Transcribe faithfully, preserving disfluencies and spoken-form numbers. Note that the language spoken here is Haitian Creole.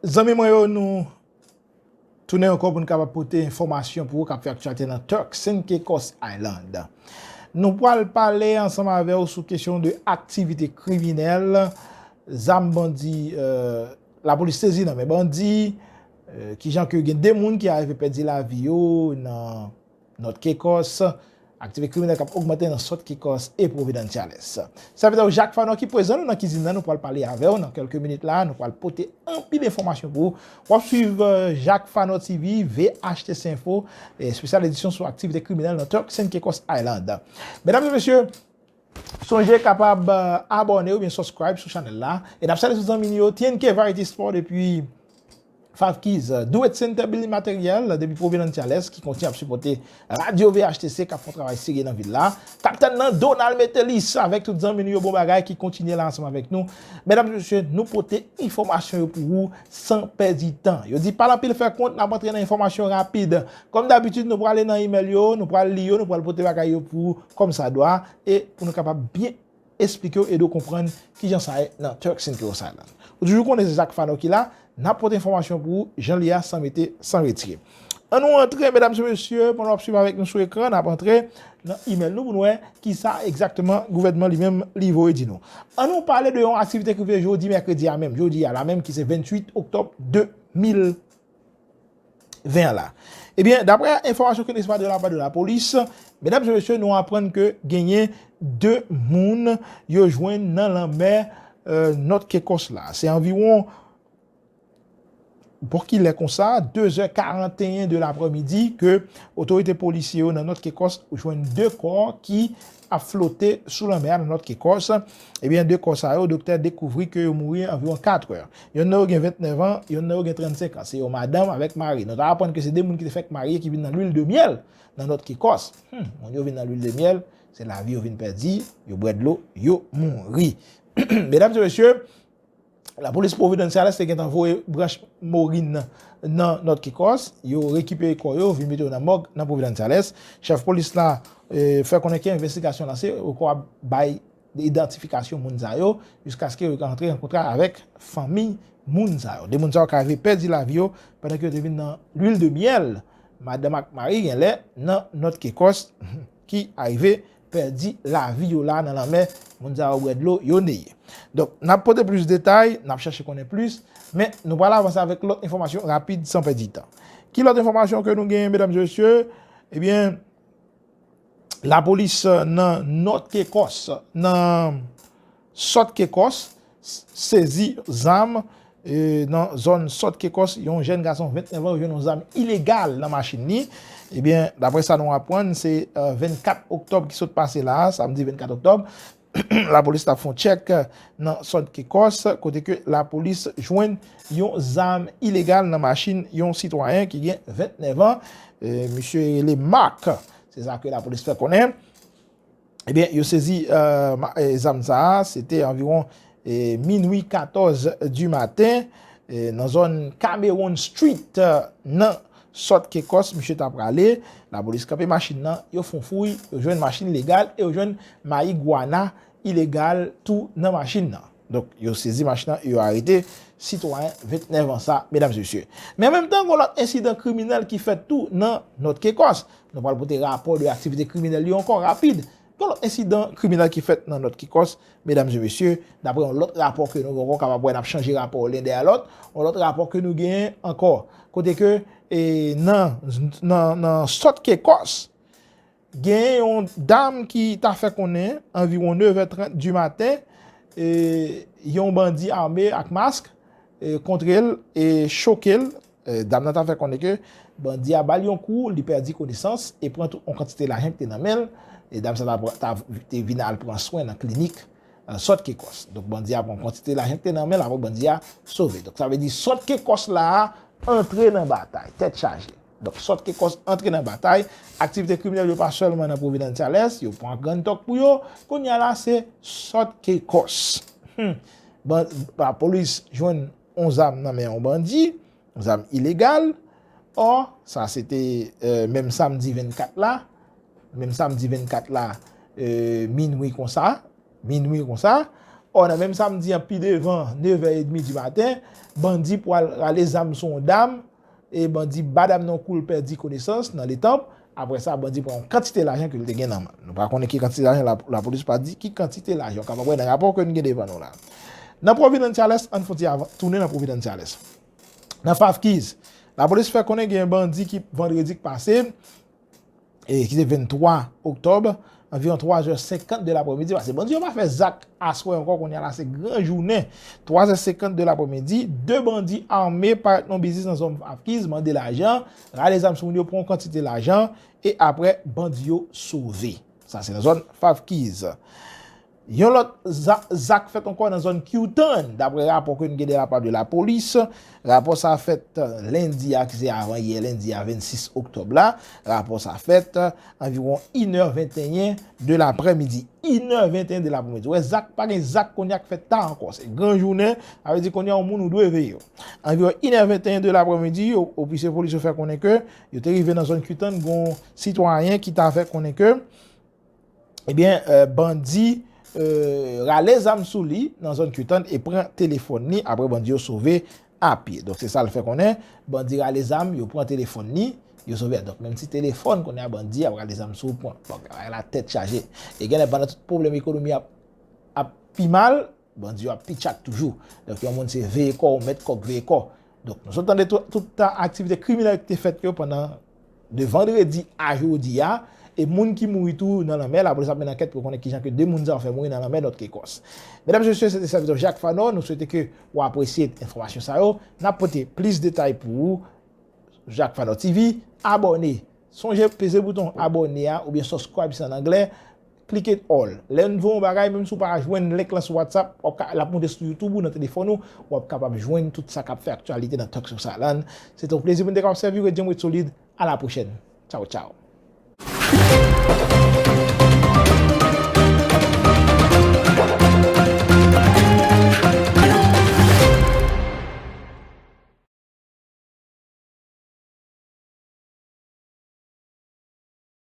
Zanmi mwen yo, nou tounen ankò pou n kapab pote enfòmasyon pou ou k ap fè aktyalite nan Turks and Caicos Island. Nou pral pale ansanm avè w sou kesyon de aktivite kriminèl, zam bandi, euh, lapolis sezi nan men bandi, euh, kijan ke gen de moun ki arive pèdi lavi yo nan North Caicos, aktivite kriminèl k ap ogmante nan South Caicos e Providenciales. Sèvitè w Jacques Fanor ki prezan nou nan kizin nan, nou pral pale avè w nan kèlke minit la, nou pral pote anpil enfòmasyon pou ou. W ap swiv, euh, Jacques Fanor T V, V H T C Info, espesyal edisyon sou aktivite kriminèl nan Turks and Caicos Island. Medam e mesye, sonje kapab, euh, abòne oubyen subscribe sou chanèl la. E n ap salye tout zanmi nou yo, T N K Variety Sport epi Five Keys, euh, Do It Center Building Material, euh, depi Providenciales, ki kontinye ap sipòte radyo V H T C, k ap fè yon travay serye nan vil la. Kaptenn nan, Donald Metelis, avèk tout zanmi nou yo, bon bagay, ki kontinye la ansanm avèk nou. Medam e mesye, nou pote enfòmasyon yo pou ou san pèdi tan. Yo di, pa l anpil fè kont, n ap antre nan enfòmasyon rapid. Kòm dabitid, nou prale nan imèl yo, nou pral li yo, nou pral pote bagay yo pou ou kòmsadwa, e pou nou kapab byen esplike w, ede w konprann kijan sa ye nan Turks and Caicos Island. Ou toujou konnen se Jacques Fanor ki la, n ap pote enfòmasyon pou ou, jan li a, san mete, san retire. Ann nou antre, medam e mesye, pandan w ap swiv avèk nou sou ekran, n ap antre nan imèl nou pou nou wè kisa egzakteman gouvènman li menm li voye di nou. Ann nou pale de yon aktivite ki rive jodi mèkredi a menm, jodi a la menm, ki se venntuit òktòb de mil ven an la. Ebyen, daprè enfòmasyon ke n resevwa de la pa de lapolis, medam e mesye, nou aprann ke genyen de moun yo jwenn nan lanmè, euh, North Caicos la. Se anviwon bò kilè konsa, de zè karanteyen de laprèmidi, ke otorite polisye yo nan North Caicos jwenn de kò ki ap flote sou lanmè a nan North Caicos. Ebyen, de kò sa yo, doktè dekouvri ke yo mouri anviwon katrè. Yonn nan yo gen ventnèf an, yonn nan yo gen trannsenk an. Se yon madanm avèk mari. Nou ta aprann ke se de moun ki te fèk marye ki vin nan lwil de myèl nan North Caicos. Hmm, moun yo vin nan lwil de myèl, se lavi yo vin pèdi, yo bwè dlo, yo mouri. Medam e mesye, lapolis Providenciales te gentan voye branch morin nan, nan North Caicos. Yo rekipere kò yo, vin mete yo nan mòg nan Providenciales. Chèf polis la, eh, fè konnen ke envestigasyon lanse, yo ka bay idantifikasyon moun sa yo, jiskaske yo ka antre an kontak avèk fanmi moun sa yo. De moun sa yo ka rive pèdi lavi yo pandan ke yo te vin nan lwil de myèl, madanm ak mari genlè nan North Caicos, ki arive pèdi lavi yo la nan lanmè moun sa yo bwè dlo, yo neye. Donk, n ap pote plis detay, n ap chèche konnen plis, men nou pral avanse avèk lòt enfòmasyon rapid san pèdi tan. Ki lòt enfòmasyon ke nou genyen, medam e mesye? Ebyen, lapolis nan North Caicos, nan South Caicos, sezi zam, e, nan zòn South Caicos, yon jèn gason ventnèf an, yo jwenn yon zam ilegal nan machin li. Ebyen, daprè sa nou aprann, se, e, vennkat òktòb ki sot pase la a, samdi vennkat òktòb, lapolis t ap fè yon tchèk nan South Caicos, kote ke lapolis jwenn yon zam ilegal nan machin yon sitwayen ki gen ventnèf an. E, misye rele Mark, se sa ke lapolis fè konnen. Ebyen, yo sezi, e, ma-, e, zam sa a, se te anviwon, e, minwi katòz di maten, e, nan zòn Cameron Street, e, nan South Caicos, misye ta prale. Lapolis kanpe machin nan, yo fè yon fouy, yo jwenn machin legal e yo jwenn mayigwana ilegal tou nan machin nan. Donk, yo sezi machin nan, yo arete sitwayen ventnèf an sa, medam e mesye. Men an menm tan, gen yon lòt ensidan kriminèl ki fèt tou nan North Caicos. Nou pral pote rapò de aktivite kriminèl yo ankò rapid. Gen yon lòt ensidan kriminèl ki fèt nan North Caicos, medam e mesye, daprè yon lòt rapò ke nou poko kapab wè, n ap chanje rapò len dèyè lòt, yon lòt rapò ke nou genyen ankò, kote ke, e, nan, nan, nan South Caicos, genyen yon dam ki ta fè konnen anviwon nèf è trant di maten, e, yon bandi ame ak mask, e, kontre l e choke l. E, dam nan ta fè konnen ke bandi a ba l yon kou, li pèdi konesans e pran tout yon kantite lajan ki te nan men l. E dam sa ta, ta te vin al pran swen nan klinik, e, South Caicos. Donk, bandi a pran yon kantite lajan ki te nan men l, apre bandi a sove. Donk, sa vle di South Caicos la a antre nan batay, tèt chaje. Donk, South Caicos antre nan batay. Aktivite kriminèl yo pa sèlman nan Providenciales, yo pran Grand Turk pou yo. Kounye a la, se South Caicos. Hmm. Ban-, lapolis jwenn yon zam nan men yon bandi, yon zam ilegal. Ò, sa se te, e, menm samdi vennkat la. Menm samdi vennkat la, e, minwi konsa. Minwi konsa. Ò, nan menm samdi an, pi devan, nevè edmi di maten, bandi pral rale zam sou yon dam, e bandi ba dam nan kou, l pèdi konesans nan Letanp. Apre sa, bandi pran yon kantite lajan ke l te gen nan men l. Nou pa konnen ki kantite lajan, la, lapolis pa di ki kantite lajan. Ou kapab wè nan rapò ke n gen devan nou la. Nan Providenciales, ann fon ti avan, tounen nan Providenciales. Nan Favkiz, lapolis fè konnen gen bandi ki, vandredi k pase, e ki se venntwa oktòb, anviwon twa zè senkant de lapremidi, paske bandi yo pa fè zak aswè ankò, kounye a la se gran jounen, twa zè senkant de lapremidi, de bandi ame parèt nan biznis nan zòn Favkiz, mande lajan, rale zam sou moun yo, pran yon kantite lajan, e apre, bandi yo sove. Sa se nan zòn Favkiz. Yon lòt za-, zak fèt ankò nan zòn Qtan, daprè rapò ke n gen de la pa de lapolis. Rapò sa fèt, euh, lendi a, ki se avan yè lendi a, vennsis oktòb la. Rapò sa fèt, euh, anviwon inè venteyen de lapremidi. Inè venteyen de lapremidi. Wè, zak, pa gen zak kounye a k fèt ta ankò. Se gran jounen, sa vle di kounye a yon moun ou dwe veye. Anviwon inè venteyen de lapremidi, o-, ofisye polis yo fè konnen ke yo te rive nan zòn Qtan, gon sitwayen ki ta fè konnen ke, ebyen, euh, bandi, euh, rale zam sou li nan zòn Qtan e pran telefòn li. Apre, bandi yo sove a pye. Donk, se sa l fè konnen. Bandi rale zam, yo pran telefòn li, yo sove. Donk, menm si telefòn, kounye a bandi ap rale zam sou ou, pran. Bon, bagay la tèt chaje. E genlè pandan tout pwoblèm ekonomi ap, ap pi mal, bandi yo ap pi tchak toujou. Donk, yon moun se veye kò w, mèt kò k veye kò. Donk, nou sot tande tout, tout aktivite kriminèl ki te fèt yo pandan de vandredi a jodi a, e moun ki mouri tou nan lanmè, lapolis ap mennen ankèt pou konnen kijan ke de moun sa yo fè mouri nan lanmè Nòt Kekòs. Medam, mesye, se te sèvitè Jacques Fanor, nou swete ke w apresye enfòmasyon sa yo. N ap pote plis detay pou ou, Jacques Fanor T V, abòne. Sonje peze bouton abòne a, oubyen subscribe se an anglè, click it all. Lè n voye yon bagay, menm si w pa jwenn link lan sou WhatsApp, w ap ka, l ap monte sou YouTube ou nan telefòn ou, w ap kapab jwenn tout sa k ap fè aktyalite nan Talk Show sa la. Se te yon plezi pou n te kapab sèvi w, ret djanm, ret solid. A la pwochèn. Tchaw, tchaw.